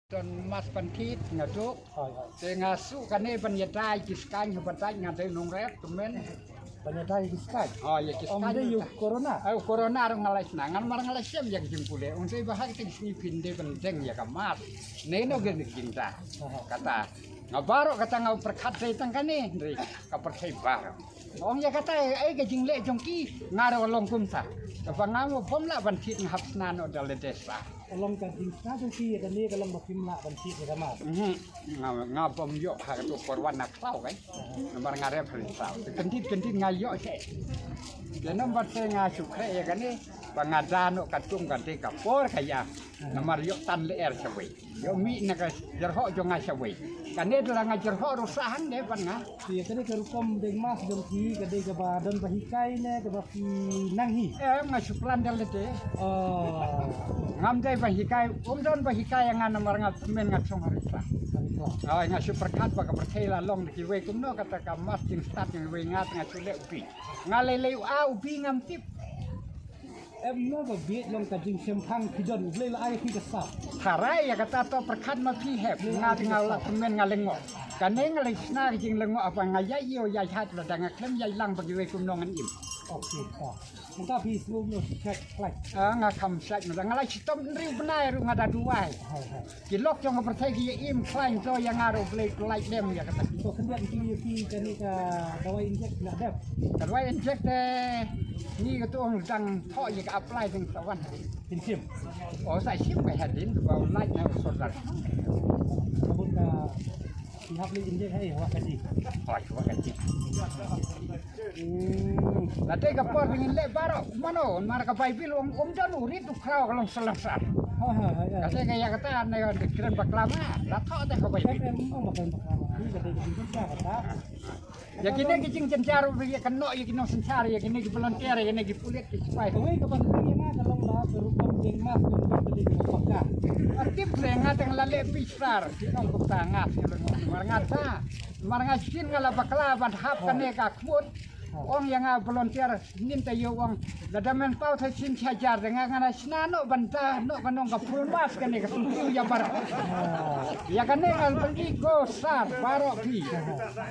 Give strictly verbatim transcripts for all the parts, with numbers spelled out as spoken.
Don mask ban thied nga duk. Hooid, hooid. Te nga shu kane ban ïada ïa ki skain, haba dait nga dei nongrep tymmen. Ban ïada ïa ki skain? Oh, ïa ki skain. Ym dei ïa u corona? Oh, corona ruh nga la shna. Ngan mar nga la shem ïa ka jingpule. Ym dei ba ha kata ka sngi phin dei ban deng ïa ka mask. Ne no gen ki jingda. Aha. Kata. Nga baroh kata nga pyrkhat dei tang kane, hynrei ka pyrthei baroh. Ong ïa kata, eh, ka jingleh jong ki, nga ruh long kumta. Kaba nga mo bym lah ban thied nga hap shna noh da lade sa. Ka long ka jingshna jong ki ïa kane, ka long ba phim lah ban thied ïa ka mask. Mhm. Nga, nga bym ïoh ha kato por wan na khlaw kai. Namar nga rep ha ri khlaw. Te kyndit kyndit nga ïoh seh. Te namar te nga shu khreh ïa kane, ba nga da noh katkum kata ka por ka ïa. Namar ïoh tan lyer shawei. Ïoh mih na ka jyrhoh jong nga shawei. Kane da la nga jyrhoh ruh sah hangne bad nga. Ïa, ka dei ka rukom deng mask jong phi, ka dei kaba don ba hikai ne kaba phi nang hi? Em, nga shu plan da lade. Oh. Ngam dei ba hikai, um don ba hikai ïa nga namar nga tymmen nga shong ha ri khlaw. Ha ri khlaw. Hooid, nga shu pyrkhat ba ka pyrthei la long da kiwei kumno kata ka mask jingstad jong kiwei, nga te nga shu leh u B. Nga lei lei u A u B ngam tip. Em, no ba bieit long ka jingshemphang phi don, U Blei la ai phi ka sap. Tharai ïa kata to pyrkhat ma phi hep, nga te nga la tymmen nga lyngngoh. Kane nga la shna ka jinglyngngoh, haba nga ïaid ïew ïaid hat lada nga khlem ïaid lang ba kiwei kumno ngan im. Okay, ta. Mynta phi sngew no shait khlaiñ? Ah, nga kham shait mynta, nga la shitom hynriew bnai ruh nga da duwai. Hai, hai. Ki lok jong ka pyrthei ki ïa im khlaiñ, to ïa nga ruh U Blei pynlait dem ïa kata. To khyndiat ngi ïa phi kane ka dawai injek la dep? Ka dawai injek te ngi ka tuh dang thoh ïa ka apply dang sa wan. Phin shim? Oh, sa shim ka hadien ba u lait na u sordar. Ka bun ka phi hap leit injek ha i, ha Wahkajih? Hooid, Wahkajih. Hmm. Lada ka por ba ngin leh baroh, mano, namar ka Baibl ong, um don u rit u khraw ka long shalor sar. Ha, ha, ha, ha. Kata ka ïa kata ne ka kren bakla ma, la thoh te ka Baibl. Em, em, ong bakla bakla. Ni ka dei ka jingkynja kata. Ïa kine ki jingjynjar ruh ïa ka noh ïa ki nongsynshar, ïa kine ki volunteer, ïa kine ki pulit ki sipai. Kawei kaba tip ïa nga ka long ba ka rukom deng mask ka long ka dei kaba paka. Nga tip re nga tang la leh pishrar, ki ong kumta nga, mar nga ta, mar nga shin nga la bakla ban hap kane ka khmut. Ong ïa nga volunteer, nin ta ïoh ong, lada men paw tha shin hajar de nga, nga na shna noh ban da noh ka nong ka full mask kane ka sum ïa baroh. Ïa kane nga la pyni ko sar baroh phi.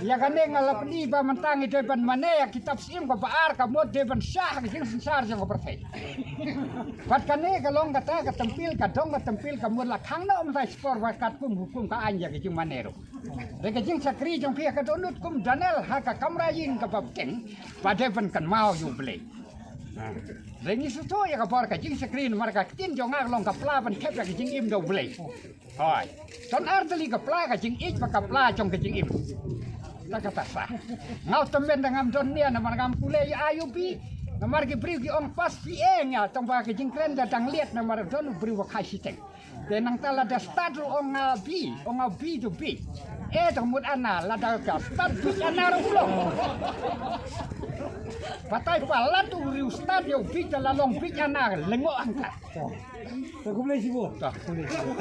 Ïa kane nga la pyni ba mynta ngi dei ban mane ïa kitab syiem kaba ar ka mut dei ban shah ka jingsynshar jong ka pyrthei. Bad kane ka long kata ka tempil, ka dong ka tempil ka mut la khang noh mynta shipor ba katkum hukum ka aiñ ïa ka jingmane ruh. Re ka jingshakri jong phi ha ka dohnud kum Daniel ha ka kamra ïing kaba bteng, ba dei ban kynmaw ïa U Blei. Re ngi sngewthuh ïa ka bor ka jingshakri namar ka ktien jong nga ka long ka pla ban thep ïa ka jingim da U Blei. Hooid. Don ar tylli ka pla, ka jingïeit bad ka pla jong ka jingim. Ta kata sa. Nga u tymmen da ngam don nia namar ngam pule ïa I U B. Namar ki briew ki ong pass P A nga tang ba ka jingkren da dang liat namar don u briew ba khai shiteng. Te nangta lada stad ruh ong nga bi, ong nga bi tu bi. Eh, tu mut ana, lada ka stad bi ana ruh long. Batai palat u riu stad ïa u bi, te la long bi ana, lyngngoh angkat. Ta. Ta kumlei shibun. Ta. Kumlei shibun.